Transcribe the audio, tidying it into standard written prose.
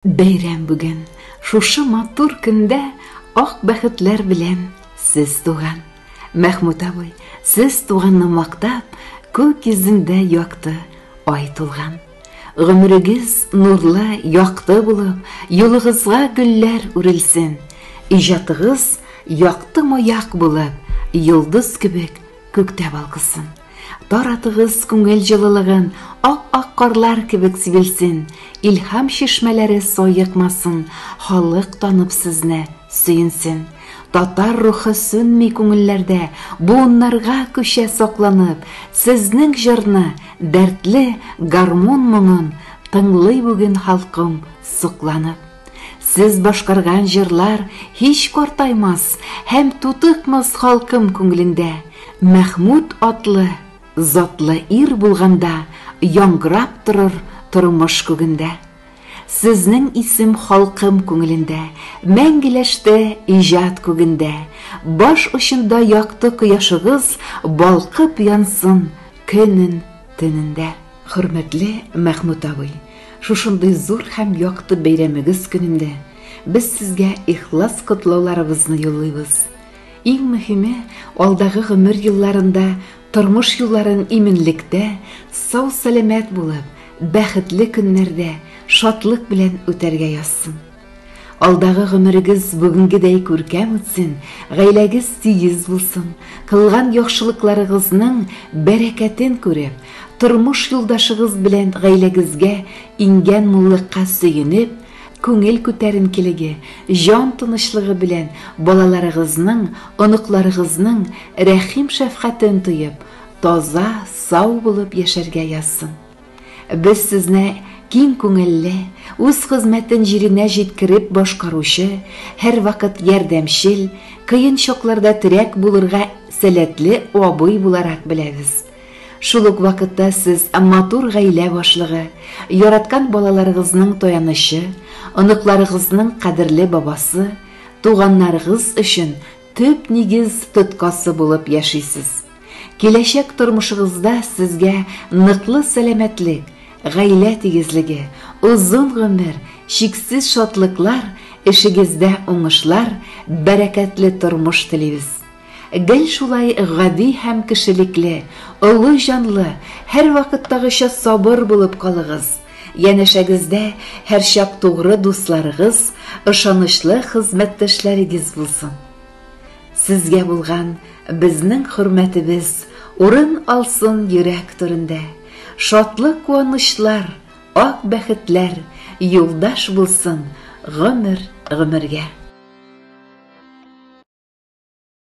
Бәйрәм бүген, шушы матур көндә ак бәхетләр белән сез туган. Мәхмүт абый, сез туганны мактап, күк йөзендә якты ай тулган. Гомерегез нурлы, якты булып, юлыгызга гөлләр үрелсен. Иҗатыгыз якты маяк булып, йолдыз кебек күктә балкысын. Таратыгыз күңел җылылыгын, ап-ак карлар кебек сибелсен, илһам чишмәләре саекмасын, халык танып сезне сөенсен. Татар рухы сүнми күңелләрдә, буыннарга күчә сакланып, сезнең җырны, дәртле гармун моңын тыңлый бүген халкым сокланып. Сез башкарган җырлар һич картаймас һәм тутыкмас халкым күңелендә. Мәхмүт атлы, затлы ир булганда яңгырап торыр тормыш күгендә. Сезнең исем халкым күңелендә, мәңгеләште иҗат күгендә. Баш очында якты кояшыгыз балкып янсын көнен төнендә. Хөрмәтле Мәхмүт абый, шушындый зур һәм якты бәйрәмегез көнендә без сезгә ихлас котлауларыбызны юллыйбыз. Иң мөһиме, алдагы гомер елларында тормыш юлларын иминлектә, сау-сәламәт булып, бәхетле көннәрдә, шатлык белән үтәргә язсын. Алдагы гомерегез бүгенгедәй күркәм үтсен, гаиләгез тигез булсын, кылган яхшылыкларыгызның бәрәкәтен күреп, тормыш юлдашыгыз белән гаиләгезгә иңгән муллыкка сөенеп, күңел күтәренкелеге, җан тынычлыгы белән балаларыгызның, оныкларыгызның рәхим-шәфкатен тоеп, таза, сау булып яшәргә язсын. Без сезне киң күңелле, үз хезмәтен җиренә җиткереп башкаручы, һәрвакыт ярдәмчел, кыен чакларда терәк булырга сәләтле абый буларак беләбез. Шул ук вакытта сез матур гаилә башлыгы, яраткан балаларыгызның таянычы, оныкларыгызның кадерле бабасы, туганнарыгыз өчен төп нигез тоткасы булып яшисез. Киләчәк тормышыгызда сезгә ныклы сәламәтлек, гаилә тигезлеге, озын гомер, чиксез шатлыклар, эшегездә уңышлар, бәрәкәтле тормыш телибез. Гел шулай гади һәм кешелекле, олы җанлы, һәрвакыттагыча сабыр булып калыгыз. Янәшәгездә һәрчак тугры дусларыгыз, ышанычлы хезмәттәшләрегез булсын. Сезгә булган безнең хөрмәтебез урын алсын йөрәк түрендә. Шатлык-куанычлар, ак бәхетләр юлдаш булсын гомер-гомергә.